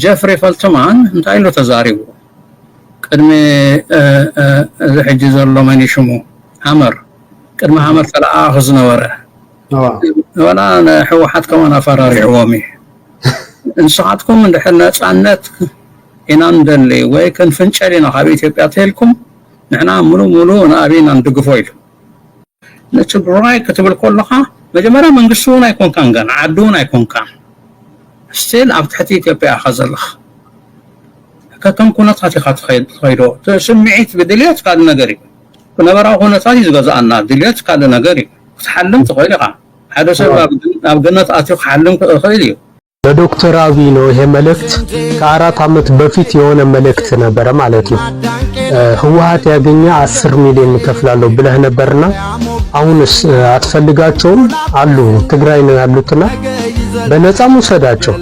ጀፍሪ ፈልትማን እንታይ ኢሉ ተዛሪቡ? ቅድሚ እዚ ሕጂ ዘሎ መን ሽሙ ሃመር፣ ቅድሚ ሃመር ተለኣኣኺ ዝነበረ ወላ ንሕወሓት ከማን ኣፈራሪዕዎም እዩ። ንስኻትኩም እንድሕር ነፃነት ኢና ንደሊ ወይ ክንፍንጨል ኢና ካብ ኢትዮጵያ ተልኩም፣ ንሕና ሙሉ ሙሉ ንኣብይ ኢና ንድግፎ ኢሉ። ንትግራይ ክትብል ከለኻ መጀመርያ መንግስቲ እውን ኣይኮንካን፣ ገና ዓዲ እውን ኣይኮንካን። ስቲል ኣብ ትሕቲ ኢትዮጵያ ኢኻ ዘለኻ። ከከም ኩነታት ኢኻ ትኸይድ- ትኸይዶ። እቲ ስምዒት ብድልየት ካልእ ነገር እዩ። ነባራዊ ኩነታት እዩ ዝገዝኣና። ድልየት ካልእ ነገር እዩ። ክትሓልም ትኽእል ኢኻ። ሓደ ሰብ ኣብ- ኣብ ገነት ኣትዩ ክሓልም ይኽእል እዩ። ለዶክተር አብይ ነው ይሄ መልእክት። ከአራት ዓመት በፊት የሆነ መልእክት ነበረ ማለት ነው። ህወሓት ያገኘ አስር ሚሊዮን እከፍላለሁ ብለህ ነበርና አሁንስ አትፈልጋቸውም? አሉ ትግራይ ነው ያሉትና በነፃም ውሰዳቸው።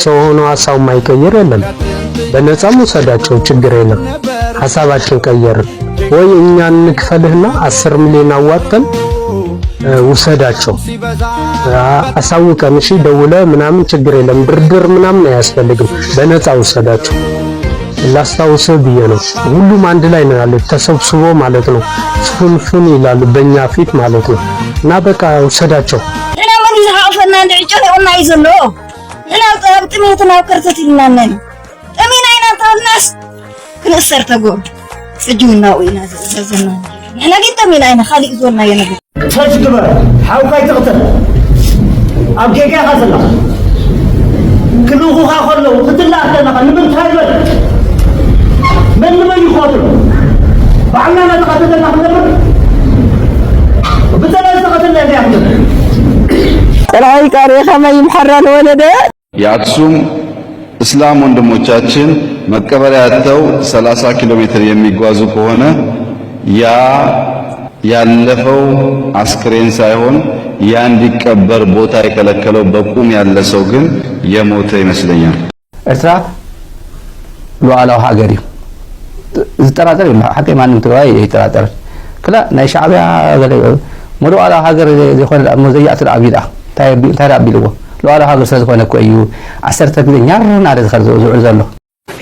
ሰው ሆኖ ሀሳቡ የማይቀይር የለም። በነፃም ውሰዳቸው፣ ችግር የለም። ሀሳባችን ቀየርን ወይ እኛ እንክፈልህና አስር ሚሊዮን አዋጥተን ውሰዳቸው። አሳውቀን እሺ፣ ደውለ ምናምን ችግር የለም። ድርድር ምናምን አያስፈልግም። በነፃ ውሰዳቸው። ላስታውስህ ብዬ ነው። ሁሉም አንድ ላይ ነው ያሉት ተሰብስቦ ማለት ነው። ፍንፍን ይላሉ በእኛ ፊት ማለት ነው። እና በቃ ውሰዳቸው። ንሕና መን እዩ ዝሓቑፈና? እንድዒ ጨኒቑና እዩ ዘሎ። ንሕና ኣብ ጥሜትን ኣብ ከርተት ኢልና እነን ጠሚና ኢና እንተበልናስ ክንእሰር ተገብሩ። ሕጂ እውን ናብኡ ኢና ዘለና። ንሕና ግን ጠሚና ኢና፣ ካሊእ ዝበልናዮ ነገር ሰልፊ ግበር፣ ሓውካ ኣይትቕተል። ኣብ ጌጋ ኢኻ ዘለኻ። ክልእኹኻ ከለዉ ክትላእ ከለኻ ንምንታይ በል? መን ንመን ይኸትሎ? ባዕልና እናተቐተልና ክንነብር? ብጸላኢ ዝተቐተልና እንታይ ክንነብር? ጸላኢ ቃሪ ከመይ ይምሓራ ንወለደ። የአክሱም እስላም ወንድሞቻችን መቀበሪያ አጥተው ሠላሳ ኪሎ ሜትር የሚጓዙ ከሆነ ያ ያለፈው አስክሬን ሳይሆን ያ እንዲቀበር ቦታ የከለከለው በቁም ያለ ሰው ግን የሞተ ይመስለኛል። ኤርትራ ሉዓላዊ ሃገር እዩ። ዝጠራጠር የለን። ሓቀይ ማንም ትግራዋይ ኣይጠራጠርን። ክላእ ናይ ሻዕብያ ገለ እሞ ሉዓላዊ ሃገር ዘይኮነ ደኣ እሞ ዘያእቲ ደኣ ኣብዩ ደኣ እንታይ ኣቢ- እንታይ ደኣ ኣቢልዎ? ሉዓላዊ ሃገር ስለ ዝኾነ እኮ እዩ ዓሰርተ ግዜ ኛር እናበለ ዝኸድ ዝውዕል ዘሎ።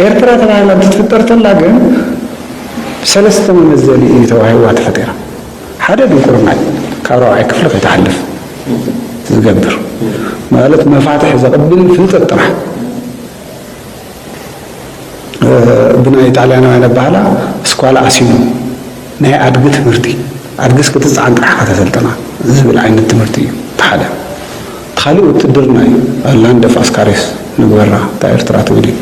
ኤርትራ ተባሂላ እንትትፍጠር ተላ ግን ሰለስተ መመዘኒ እዩ ተዋሂብዋ ተፈጢራ። ሓደ ድንቁርና እዩ፣ ካብ ራብዓይ ክፍሊ ከይትሓልፍ ዝገብር ማለት መፋትሕ ዘቕብል ፍልጠት ጥራሕ። ብናይ ጣልያናውያን ኣባህላ ስኳላ ኣሲኖ ናይ ኣድጊ ትምህርቲ ኣድግስ ክትፅዓን ጥራሕ ኢኻ ተሰልጥና ዝብል ዓይነት ትምህርቲ እዩ። እቲ ሓደ እቲ ካሊእ ውትድርና እዩ። ላንድ ኦፍ ኣስካሪስ ንግበራ እታ ኤርትራ ትብል እዩ።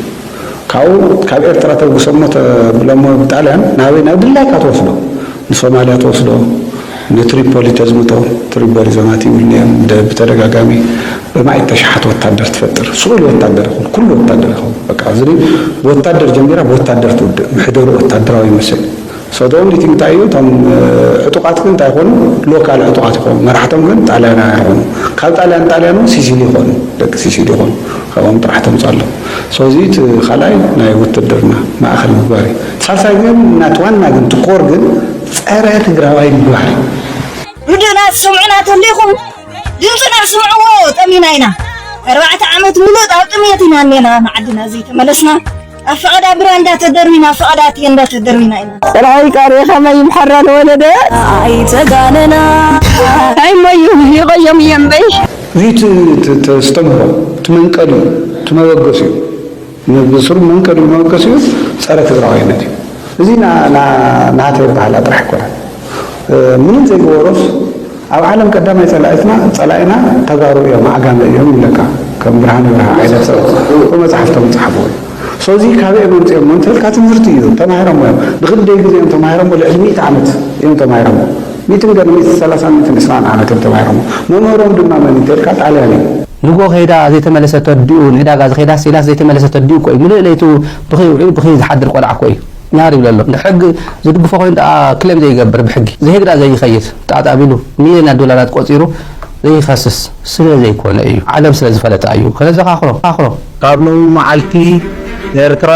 ካብኡ ካብ ኤርትራ ተብግሶሞ ተብሎሞ ብጣልያን ናበይ ናብ ድላይካ ትወስዶ ንሶማልያ ትወስዶ ንትሪፖሊ ተዝምቶ ትሪፖሊ ዘማት ይብሉ እዮም ብተደጋጋሚ በማእት ተሽሓት ወታደር ትፈጥር ስኡል ወታደር ይኹን ኩሉ ወታደር ይኸውን በቃ እዚ ብወታደር ጀሚራ ብወታደር ትውድእ ምሕደሩ ወታደራዊ ይመስል So the only thing እንታይ እዩ እቶም ዕጡቓት ግን እንታይ ይኾኑ ሎካል ዕጡቓት ይኾኑ መራሕቶም ግን ጣልያናውያን ይኾኑ ካብ ጣልያን ጣልያን እውን ሲሲሊ ይኾኑ ደቂ ሲሲሊ ይኾኑ ካብኦም ጥራሕ ተምፅእ ኣሎ So እዚ እቲ ካልኣይ ናይ ውትድርና ማእኸል ምግባር እዩ ሳልሳይ ግን ናት ዋና ግን ትኮር ግን ፀረ ትግራዋይ ምግባር እዩ ርድእና ትሰምዑና ተሊኹም ድምፅና ስምዕዎ ጠሚና ኢና ኣርባዕተ ዓመት ሙሉእ ኣብ ጥሜት ኢና እኔና ንዓድና ዘይተመለስና ኣብ ፈቐዳ ብራንዳ ተደርቢና ኣብ ፈቐዳ ቴንዳ ተደርቢና ኢና ፀላኢ ቃሪ ከመይ ይምሓራ ንወለደ ኣይተጋነና ኣይሞዩ ይቆዮም እዮም በይ እዚ ተስተምህሮ ትመንቀል እዩ ትመበገስ እዩ ብስሩ መንቀል እዩ መበገስ እዩ ፀረ ትግራዋይነት እዩ እዚ ናተይ ባህላ ጥራሕ ይኮነ ምንም ዘይገበሮስ ኣብ ዓለም ቀዳማይ ጸላኢትና ጸላኢና ተጋሩ እዮም ዓጋመ እዮም ይብለካ ከም ብርሃነ በርሀ ዓይነት ሰብ ብመጽሓፍቶም ዝጸሓፍዎ እዩ so እዚ ካበይ እዮም ኣምጺኦሞ እንተልካ ትምህርቲ እዩ ተማሂሮሞ እዮም ንክንደይ ግዜ እዮም ተማሂሮሞ ልዕሊ ሚእቲ ዓመት እዮም ተማሂሮሞ ሚእትን ገለ ሚእትን ሰላሳን ሚእትን ዕስራን ዓመት እዮም ተማሂሮሞ መምህሮም ድማ መን እንተልካ ጣልያን እዩ ንጎ ከይዳ ዘይተመለሰት ኣዲኡ ንዕዳጋ ዝኸይዳስ ኢላስ ዘይተመለሰት ኣዲኡ እኮ እዩ ምልእ ለይቱ ብኸይ ውዒሉ ብኸይ ዝሓድር ቆልዓ እኮ እዩ ኛር ይብል ኣሎ። ንሕግ ዝድግፎ ኮይኑ ደኣ ክሌም ዘይገብር ብሕጊ። ዘሄግ ደኣ ዘይኸይድ ጣጥ ኣቢሉ ሚልዮናት ዶላራት ቆጺሩ ዘይኸስስ ስለ ዘይኮነ እዩ። ዓለም ስለ ዝፈለጣ እዩ። ከነዘኻኽሮ። ኻኽሮ። ካብ ሎሚ መዓልቲ ኤርትራ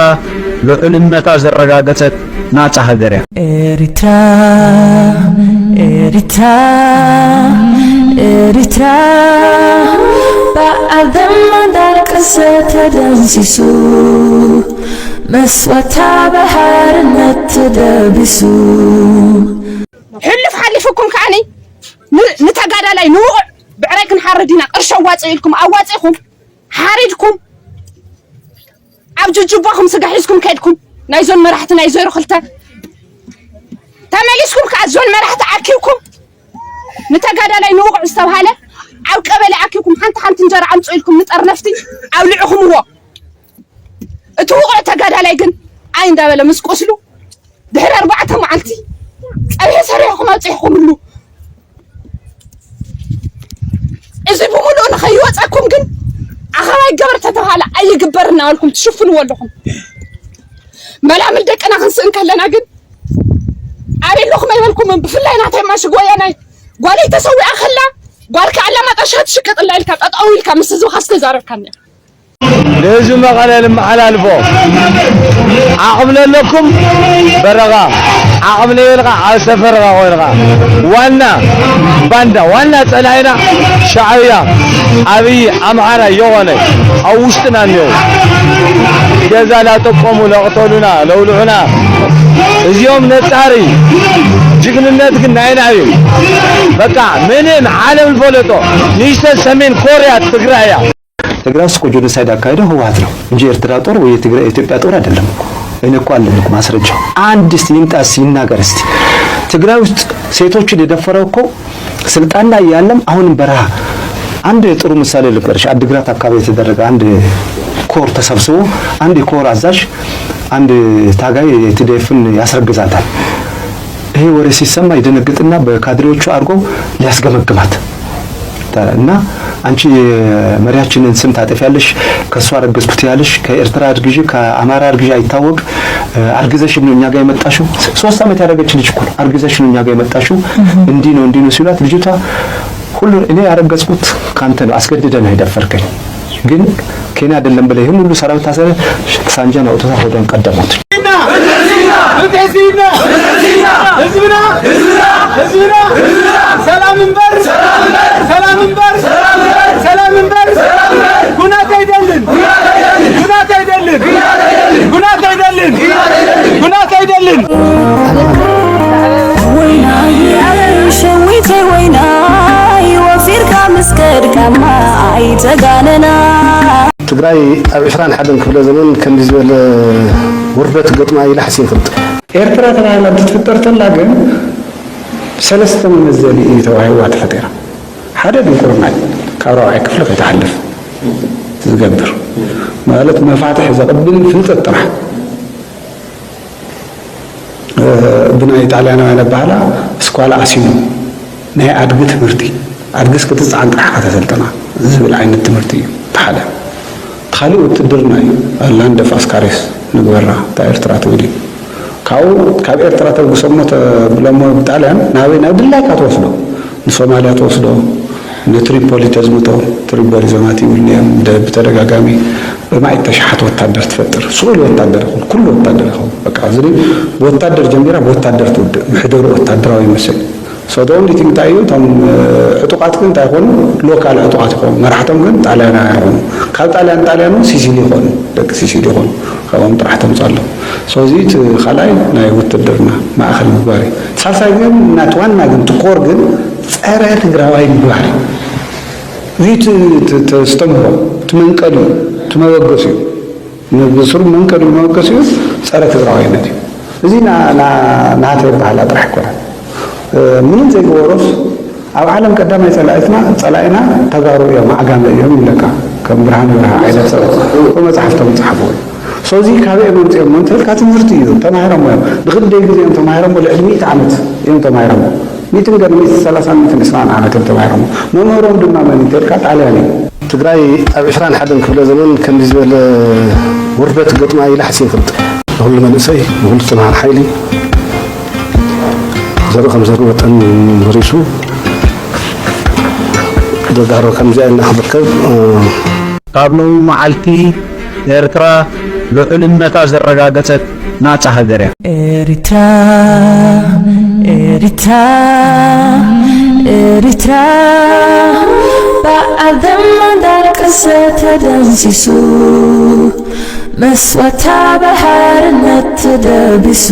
ልዑልነታ ዘረጋገጸት ናጻ ሃገር እያ። ኤሪትራ ኤሪትራ ኤሪትራ በዓል ደማ እንዳልቀሰ ተደምሲሱ፣ መስዋእታ ብሓርነት ተደቢሱ። ሕሉፍ ሓሊፉኩም ከዓኒ ን-፣ ንተጋዳላይ ንውቑዕ ብዕራይ ክንሓርድ ኢና፣ ቅርሺ ኣዋጽእ ኢልኩም ኣዋጺእኩም፣ ሓሪድኩም፣ ኣብ ጅጅባኹም ስጋ ሒዝኩም ከድኩም፣ ናይ ዞን መራሕቲ ናይ ዜሮ ክልተ ተመሊስኩም ከኣ ዞን መራሕቲ ኣኪብኩም፣ ንተጋዳላይ ንውቑዕ ዝተባሃለ ኣብ ቀበሌ ኣኪብኩም ሓንቲ ሓንቲ እንጀራ ኣምጽኡ ኢልኩም ንጠርነፍቲ ኣብሊዕኹምዎ። እቲ ውቑዕ ተጋዳላይ ግን ኣይ እንዳበለ ምስ ቁስሉ ድሕሪ ኣርባዕተ መዓልቲ ጸብሒ ሰሪሕኩም ኣብጺሕኩምሉ። እዚ ብምሉኡ ንኸይወጸኩም ግን ኣኸባ ይገበር ተተባሃለ ኣይግበር እናበልኩም ትሽፍንዎ ኣለኹም። መላምል ደቅና ክንስእን ከለና ግን ኣበይ ኣለኹም ኣይበልኩምን። ብፍላይ ናተይ ማሽግ ወያናይ ጓለይ ተሰዊኣ ከላ ጓልካ ኣላማጣ ሻሂ ትሽቅጥ ኣላ ኢልካ ጠጠው ኢልካ ምስ ህዝብኻ ዝተዛረብካኒ። ንህዝቢ መቐለ ልመሓላልፎ፣ ዓቕሚ ለለኩም በረኻ፣ ዓቕሚ ለየልካ ኣብ ሰፈርኻ ኮይንካ። ዋና ባንዳ፣ ዋና ጸላኢና ሻዕብያ፣ ኣብይ፣ ኣምሓራ የኾነ ኣብ ውሽጥና እኒኦ። ገዛ ላጠቆሙ ለቕተሉና፣ ለውልዑና። እዚኦም ነጻሪ። ጅግንነት ግን ናይና እዩ። በቃ ምንም ዓለም ዝፈለጦ ንእሽተን ሰሜን ኮርያ ትግራይ እያ። ትግራይ ውስጥ እኮ ጄኖሳይድ ያካሄደው ህወሓት ነው እንጂ ኤርትራ ጦር ወይ የትግራይ፣ የኢትዮጵያ ጦር አይደለም እኮ። እኔ እኮ አለኝ እኮ ማስረጃው። አንድ እስቲ ይምጣ፣ እስቲ ይናገር እስቲ። ትግራይ ውስጥ ሴቶችን የደፈረው እኮ ስልጣን ላይ ያለም አሁንም በረሃ። አንድ ጥሩ ምሳሌ ልንገርሽ። አድግራት አካባቢ የተደረገ አንድ ኮር ተሰብስቦ አንድ የኮር አዛዥ አንድ ታጋይ የቲዲኤፍን ያስረግዛታል። ይሄ ወሬ ሲሰማ ይደነግጥና በካድሬዎቹ አድርጎ ሊያስገመግማት እና «አንቺ የመሪያችንን ስም ታጠፊያለሽ፣ ከእሱ አረገዝኩ ትያለሽ፣ ከኤርትራ አርግዢ፣ ከአማራ አርግዢ አይታወቅ፣ አርግዘሽም ነው እኛ ጋር የመጣሽው።» ሶስት ዓመት ያደረገች ልጅ እኮ ነው። «አርግዘሽ ነው እኛ ጋር የመጣሽው፣ እንዲህ ነው እንዲህ ነው» ሲሏት ልጅቷ «ሁሉ እኔ ያረገዝኩት ካንተ ነው፣ አስገድደህ ነው የደፈርከኝ፣ ግን ከኔ አይደለም» ብለህ ይህን ሁሉ ሰራዊት ታሰረ ሳንጃን አውጥታ ሆዷን ቀደሙት። ህዝብና፣ ህዝብና፣ ህዝብና፣ ሰላም እንበር፣ ሰላም እንበር፣ ሰላም እንበር፣ ኩናት ኣይደልን፣ ኩናት ኣይደልን፣ ኩናት ኣይደልን፣ ኩናት ኣይደልን። ወይናይ ሸዊተይ ወይናይ ወፊርካ ምስ ከድካማ ኣይተጋነና። ትግራይ ኣብ ዕስራን ሓደን ክፍለ ዘመን ከምዚ ዝበለ ውርደት ገጥማ ኢለ ሓሲበ ይፈልጥ። ኤርትራ ተባሂላ እንትትፍጠር ተላ ግን ሰለስተ መመዘኒ እዩ ተዋሂብዋ ተፈጢራ። ሓደ ድንቁርና እዩ፣ ካብ ራብዓይ ክፍሊ ከይትሓልፍ ዝገብር፣ ማለት መፋትሕ ዘቕብል ፍልጠት ጥራሕ። ብናይ ጣልያናውያን ኣባህላ ስኳላ ኣሲሙ ናይ ኣድጊ ትምህርቲ፣ ኣድጊ እስክትጽዓን ጥራሕ ኢኻ ተሰልጥና ዝብል ዓይነት ትምህርቲ እዩ። እቲ ሓደ። እቲ ካልእ ውትድርና እዩ። ላንድ ኦፍ ኣስካሪስ ንግበራ፣ እታ ኤርትራ ትብል እዩ። ካብኡ፣ ካብ ኤርትራ ተብግሶ እሞ ተብሎ እሞ ብጣልያን ናበይ፣ ናብ ድላይካ ትወስዶ። ንሶማልያ ትወስዶ፣ ንትሪፖሊ ተዝምቶ፣ ትሪፖሊ ዘማት ይብሉ እዮም። ደ-፣ ብተደጋጋሚ ብማእት ተሽሓት ወታደር ትፈጥር። ስኡል ወታደር ይኹን፣ ኩሉ ወታደር ይኹን። በቃ፣ እዚ ብወታደር ጀሚራ፣ ብወታደር ትውድእ። ምሕደሩ ወታደራዊ ይመስል። So፣ the only thing እንታይ እዩ፣ እቶም፣ እ፣ ዕጡቓት ግን እንታይ ይኾኑ? ሎካል ዕጡቓት ይኾኑ። መራሕቶም ግን ጣልያናውያን ይኾኑ። ካብ ጣልያን፣ ጣልያን እውን ሲሲሊ ይኾኑ። ደቂ ሲሲሊ ይኾኑ። ካብኦም ጥራሕ ተምጻሎም። So፣ እዚ እቲ ካልኣይ ናይ ውትድርና ማእኸል ምግባር እዩ። ሳልሳይ ግን፣ ናት ዋና ግን፣ እቲ ኮር ግን ጸረ ትግራዋይ ምግባር እዩ። እዚ እቲ፣ እቲ፣ እቲ ስተምቦ፣ እቲ መንቀሊ እዩ፣ እቲ መበገሲ እዩ። ብስሩ መንቀሊ መበገሲኡ ጸረ ትግራዋይነት እዩ። እዚ ና-፣ ና-፣ ናተይ ኣበሃህላ ጥራሕ ኣይኮነን። እ፣ ምንም ዘይገበሮስ ኣብ ዓለም ቀዳማይ ጸላኢትና፣ ጸላኢና ተጋሩ እዮም፣ ዓጋመ እዮም ይብለካ። ከም ብርሃነ በርሀ ዓይነት ሰባት ብመጽሓፍቶም ዝጸሓፍዎ እዩ። So፣ እዚ ካበይ እዮም ኣምጺኦሞ እንተልካ ትምህርቲ እዩ፣ ተማሂሮሞ እዮም። ንክንደይ ግዜ እዮም ተማሂሮሞ? ልዕሊ ሚእቲ ዓመት እዮም ተማሂሮሞ። ሚእትን ገለ፣ ሚእቲ ሰላሳን ሚእትን ዕስራን ዓመት እዮም ተማሂሮሞ። መምህሮም ድማ መን እንተልካ ጣልያን እዩ። ትግራይ ኣብ ዕስራን ሓደን ክፍለ ዘመን ከምዚ ዝበለ ውርደት ገጥማ ኢለ ሓሲበ ይፈልጥ። ንኹሉ መንእሰይ፣ ንኹሉ ተምሃር ሓይሊ ዘርኢ ከም ዘርኢ መጠን መሪሱ ተጋሩ ከምዚኣ ኢልና ክንርከብ፣ እ፣ ካብ ሎሚ መዓልቲ ኤርትራ ልዑልነታ ዘረጋገጸት ናጻ ሃገር እያ። ኤሪትራ፣ ኤሪትራ፣ ኤሪትራ፣ ብዓል ደም እንዳልቀሰ ተደምሲሱ፣ መስዋእታ ብሓርነት ተደቢሱ።